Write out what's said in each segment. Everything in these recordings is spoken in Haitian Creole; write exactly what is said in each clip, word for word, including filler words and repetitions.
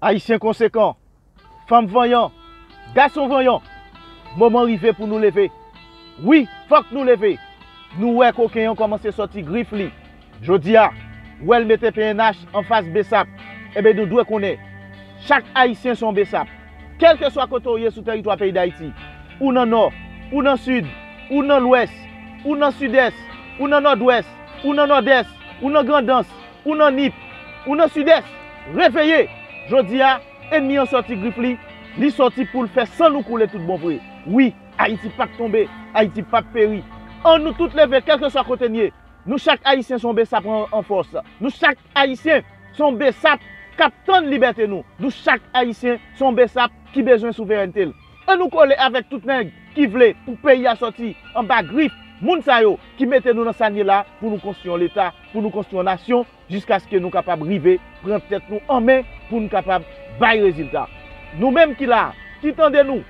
Ayisyen konsekan, fanm vanyan, gason vanyan, moman rive pou nou leve. Wi, fòk nou leve. Nou wè koken an kòmanse sòti grif li. Jodi a, w wè l mete P N H anfas BSAP. Enben, nou dwe konnen, chak Ayisyen se yon BSAP. Kèlkeswa kote w ye sou tèritwa peyi Dayiti, ou nan Nò, ou nan Sid, ou nan Lwès, ou nan Sidès, ou nan Nòdwès, ou nan Nòdès, ou nan Grandans, ou nan Nip, ou nan Sidès, reveye! Jodi a, enmi an sòti grif li, li sòti pou l fè san nou koule tout bon vre. Wi, Ayiti p ap tonbe, Ayiti p ap peri. An nou tout leve, kèlkeswa kote n ye. Nou chak Ayisyen se yon BSAP an, an fòs. Nou chak Ayisyen se yon BSAP k ap tann libète nou. Nou chak Ayisyen se yon BSAP ki bezwen souverènte l. An nou kole avèk tout nèg ki vle pou peyi a sòti anba grif moun sa yo ki mete nou nan sa n ye la pou nou konstwi yon Leta, pou nou konstwi yon nasyon, jiskaske nou kapab rive pran tèt nou an men pou n kapab bay rezilta. Nou menm ki la, ki tande nou,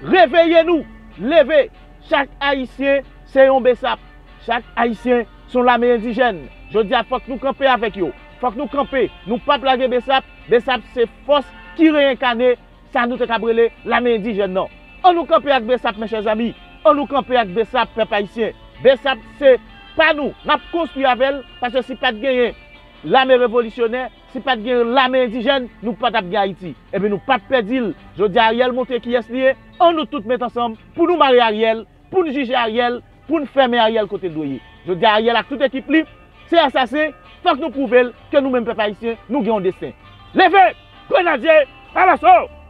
reveye nou, leve! Chak Ayisyen se yon BSAP. Chak Ayisyen se yon lame endijèn. Jodi a, fòk nou kanpe avèk yo. Fòk nou kanpe. Nou p ap lage BSAP. BSAP se fòs ki reyenkane sa nou te kab rele lame endijèn nan. An nou kanpe ak BSAP, mes chers amis. An nou kanpe ak BSAP, pèp ayisyen. BSAP se pa nou. N ap konstwi avè l, paske si pa t genyen lame revolisyonè, si pa t genyen lame endijèn, nou pa t ap gen Ayiti. Epi nou p ap pèdi l. Jodi a, Ariel montre kiyès li ye. An nou tout met ansanm pou nou mare Ariel, pou n jije Ariel, pou n fèmen Ariel kote l dwe ye. Jodi a, Ariel ak tout ekip li, se asasen, fòk nou pwouve l ke nou menm pèp ayisyen, nou gen yon desten. Leve! Grenadye, alaso!